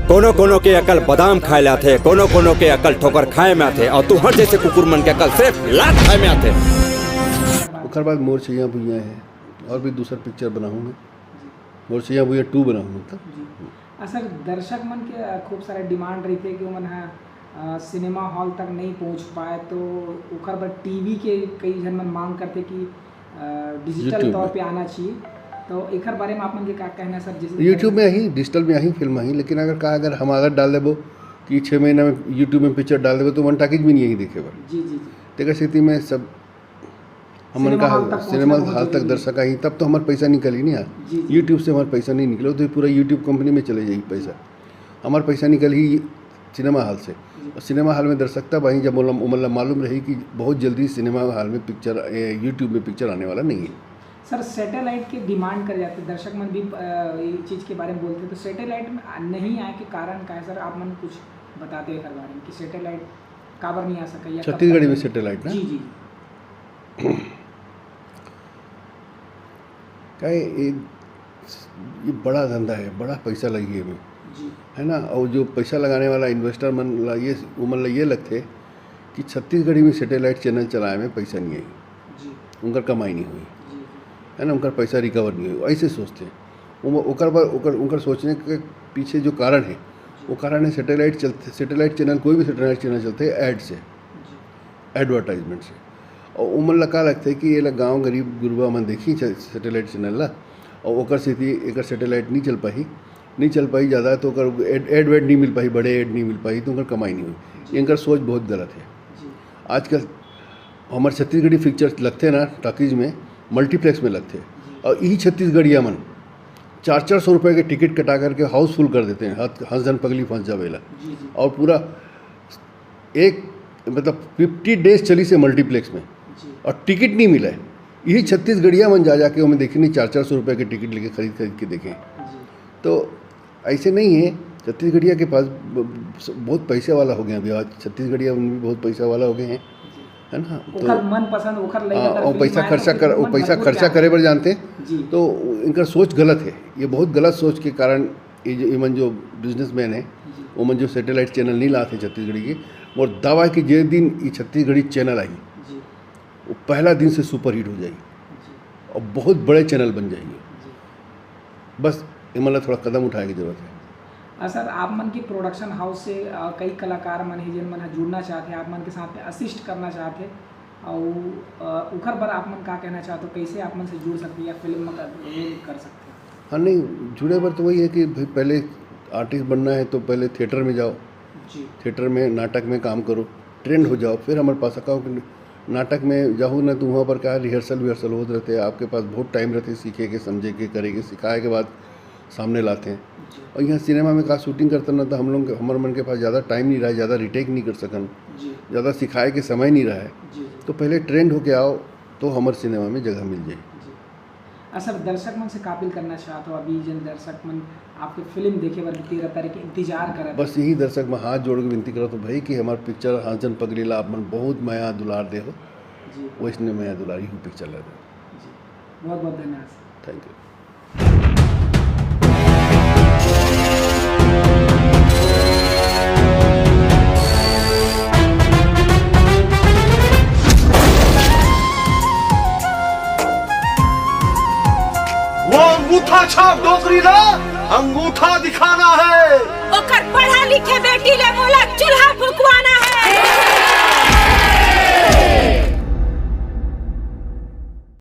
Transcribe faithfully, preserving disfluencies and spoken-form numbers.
कोनो कोनो के अकल बादाम खाए ले आथे, कोनो कोनो के अकल ठोकर खाए में आथे, और तुहर जैसे कुकुर मन के अकल सिर्फ लात खाए में आथे। ओकर बाद मोर छैया भुइयां है, और भी दूसर पिक्चर बनाहूँ मैं। मोर छैया भुइयां टू बनाहूँ, मतलब। जी। आ, सर, दर्शक मन के, अ, खूब सारा डिमांड रहिथे कि ओमन ह, अ, सिनेमा हॉल तक नहीं पहुँच पाए, तो ओकर बर टीवी के कई झन मन मांग करथे कि, अ, डिजिटल YouTube तौर में। पे आना चाहिए। तो एकर बारे में आप मन के का कहना है, सर? जैसे YouTube में आही, डिजिटल में आही, फिल्म आही, लेकिन अगर का, अगर हम अगर डाल देबो कि छः महीना में YouTube में पिक्चर डाल देबो, तो मन टाकीज भी नहीं आही देखे बर। जी, जी, जी। तेकर सेती में सब हमन सिनेमा का हॉल तक सिनेमा पहुंचना बहुत हॉल तक जरूरी है। दर्शक आही, तब तो हमार पैसा निकलही नहीं यार। जी, जी। YouTube से हमार पैसा नहीं निकलो, तो ये पूरा YouTube कंपनी में चले जाही पैसा। हमार पैसा निकलही सिनेमा हॉल से। जी। और सिनेमा हॉल में दर्शक तब आही, जब ओमन ला, ओमन ला मालूम रही कि बहुत जल्दी सिनेमा हॉल में पिक्चर, ए, YouTube में पिक्चर आने वाला नहीं है। सर, सैटेलाइट के डिमांड करे जाथे, दर्शक मन भी, अ, ये चीज के बारे में बोलथे, तो सैटेलाइट में आ-, नहीं आए के कारण का है, सर? आप मन कुछ बताते एकर बारे में कि सैटेलाइट काबर नहीं आ सके या कब छत्तीसगढ़ी तक? में सैटेलाइट ना? जी, जी। काहे, ये, ये बड़ा धंधा है, बड़ा पैसा लगी है में, जी। है ना? और जो पैसा लगाने वाला इन्वेस्टर मन ला ये, वो मन ला ये लगथे कि छत्तीसगढ़ी में सैटेलाइट चैनल चलाए में पैसा नहीं आई, जी। उनकर कमाई नहीं हुई, जी, जी। है ना? उनकर पैसा रिकवर नहीं हुई, ऐसे सोचथे। वो, ओकर बर, ओकर, उनकर सोचने के पीछे जो कारण है, जी। वो कारण है सैटेलाइट चलते, सैटेलाइट चैनल, कोई भी सैटेलाइट चैनल चलते हैं ऐड से, जी। एडवर्टाइजमेंट से। और उमन ला का लगथे कि ये ला गाँव गरीब गुरबा मन देखही सैटेलाइट चैनल ला, और ओकर सेती एकर सैटेलाइट नहीं चल पाही, नहीं चल पाही ज़्यादा, तो ओकर एड, एड वेड नहीं मिल पाही, बड़े एड नहीं मिल पाही, तो ओकर कमाई नहीं होही। जी। इनकर सोच बहुत गलत है। जी। आजकल हमारे छत्तीसगढ़ी पिक्चर लगथे ना टॉकीज में, मल्टीप्लेक्स में लगथे, जी। और यही छत्तीसगढ़िया मन चार चार सौ रुपये के टिकट कटा करके हाउसफुल कर देते हैं, हंस, हंस झन पगली फंस जावेला। जी, जी। और पूरा एक, मतलब, फिफ्टी डेज चली से मल्टीप्लेक्स में, जी। और टिकट नहीं मिला है। यही छत्तीसगढ़िया मन जा जाके हमें देखे नहीं, चार चार सौ रुपये के टिकट लेके खरीद खरीद के देखें। जी। तो ऐसे नहीं है, छत्तीसगढ़िया के पास ब-, ब-, बहुत पैसे वाला हो गए अभी, आज छत्तीसगढ़िया उनमें बहुत पैसा वाला हो गए हैं, जी। है ना? तो ओकर मनपसंद, ओकर लइका हाँ, कर वो फिल्म पैसा आए तो खर्चा फिर कर, वो मन पैसा भरपूर खर्चा जाए। करे बर जानते हैं, जी। तो इनका सोच गलत है। ये बहुत गलत सोच के कारण ये जो, इमन जो बिजनेसमैन है, जी। ओमन जो सैटेलाइट चैनल नहीं लाते छत्तीसगढ़ी के, और दावा है कि जे दिन ये छत्तीसगढ़ी चैनल आई, जी। वो पहला दिन से सुपरहिट हो जाएगी, जी। और बहुत बड़े चैनल बन जाएंगे। जी। बस इमन ला थोड़ा कदम उठाए की जरूरत है। आ, सर, आप मन के प्रोडक्शन हाउस से, आ, कई कलाकार मन हे, जिन मन ह जुड़ना चाहते हैं, आप मन के साथ में असिस्ट करना चाहते हैं, और, आ, उखर बर आप मन का कहना चाहते हो, कैसे आप मन से जुड़ सकते हैं या फिल्म में कर, रोल कर सकते हैं? हाँ, नहीं, जुड़े बर तो वही है कि भाई, पहले आर्टिस्ट बनना है तो पहले थिएटर में जाओ, जी। थिएटर में, नाटक में काम करो, ट्रेंड हो जाओ, फिर हमारे पास आओ कि नाटक में जाओ ना, तो वहाँ पर क्या रिहर्सल विहर्सल होत रहते हैं, आपके पास बहुत टाइम रहते हैं सीखे के, समझे के, करे के, सिखाए के बाद सामने लाते हैं। जी। और यहाँ सिनेमा में का शूटिंग करते ना, तो हम लोग, हमारे मन के पास ज़्यादा टाइम नहीं रहा है, ज़्यादा रिटेक नहीं कर सकन, जी। ज़्यादा सिखाए के समय नहीं रहा है। जी, जी। तो पहले ट्रेंड होके आओ, तो हमारे सिनेमा में जगह मिल जाए। जी। आ, सर, दर्शक मन से का अपील करना चाहत हो? अभी जन दर्शक मन आपके फिल्म देखे बर बेताब के इंतजार करत बस हे। यही दर्शक में हाथ जोड़ के विनती करत हो भाई कि हमार पिक्चर हंस झन पगली ला आप मन बहुत मया दुलार दे हो, जी। वैसने मया दुलार ही पिक्चर ला दे। जी, बहुत बहुत धन्यवाद, सर। Thank you. वो अंगूठा छाप डोकरी ला, अंगूठा